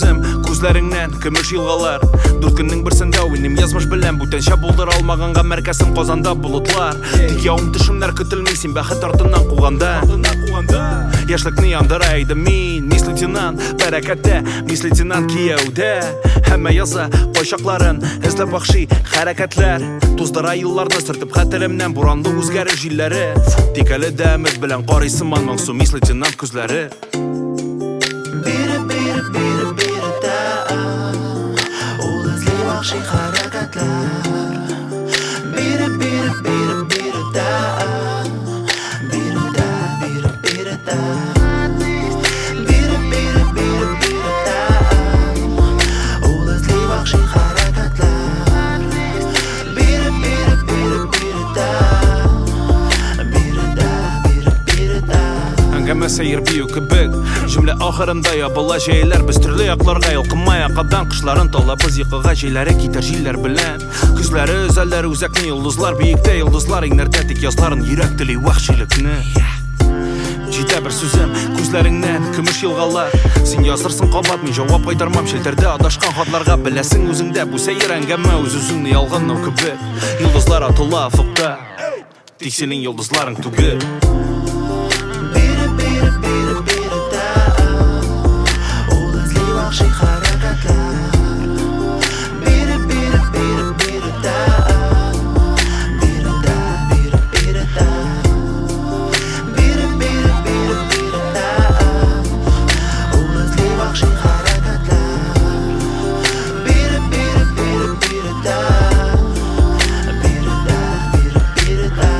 сүзем, күзләреңнән көмеш елгалар. Дүрт көннең берсендә уйныйм язмыш белән. Бүтәнчә булдыра алмаганга мәркәсем Казанда болытлар. Тик явым-төшемнәр көтелми, син бәхет артыннан куганда. Яшьлекне яндыра идем мин, мисс лейтенант, бәрәкәттә, мисс лейтенант кияүдә. Һәммә яза кайчакларын, эзләп вәхши хәрәкәтләр. Туздыра елларны сөртеп хәтеремнән буранлы үзгәреш җилләре. Тик әле дә өмет белән карый сыман моңсу мисс лейтенант күзләре. Биреп, биреп, биреп, биреп тә. Ул эзли вәхши хәрәкәтләр. Биреп, биреп, биреп, биреп тә. Биреп тә, биреп, биреп тә. Биреп, биреп, биреп, биреп тә. Ул эзли вәхши хәрәкәтләр. Биреп, биреп, биреп, биреп тә. Биреп тә, биреп, биреп тә. Әңгәмә сәер бию кебек. Җөмлә ахырында ябыла җәйләр. Без төрле якларга йолкынма якадан. Кышларын талабыз йокыга, җәйләре китәр җилләр белән. Көзләре өзәләр үзәкне йолдызлар. Биектә йолдызлар иңнәрдә тик язларын йөрәк тели вәхшилекне. Җитә бер сүзем, күзләреңнән көмеш елгалар. Син язырсың кабат, мин җавап кайтармам. Челтәрдә адашкан хатларга беләсең үзеңдә. Бу сәер әңгәмә үз-үзеңне ялганлау кебек. Йолдызлар атыла офыкта, тик синең йолдызларың түгел. Биреп, биреп, биреп, биреп тә. Ул эзли вәхши хәрәкәтләр. Биреп, биреп, биреп, биреп тә. Биреп тә, биреп, биреп тә. Биреп, биреп, биреп, биреп тә. Ул эзли вәхши хәрәкәтләр. Биреп, биреп, биреп, биреп тә. Биреп тә, биреп, биреп тә.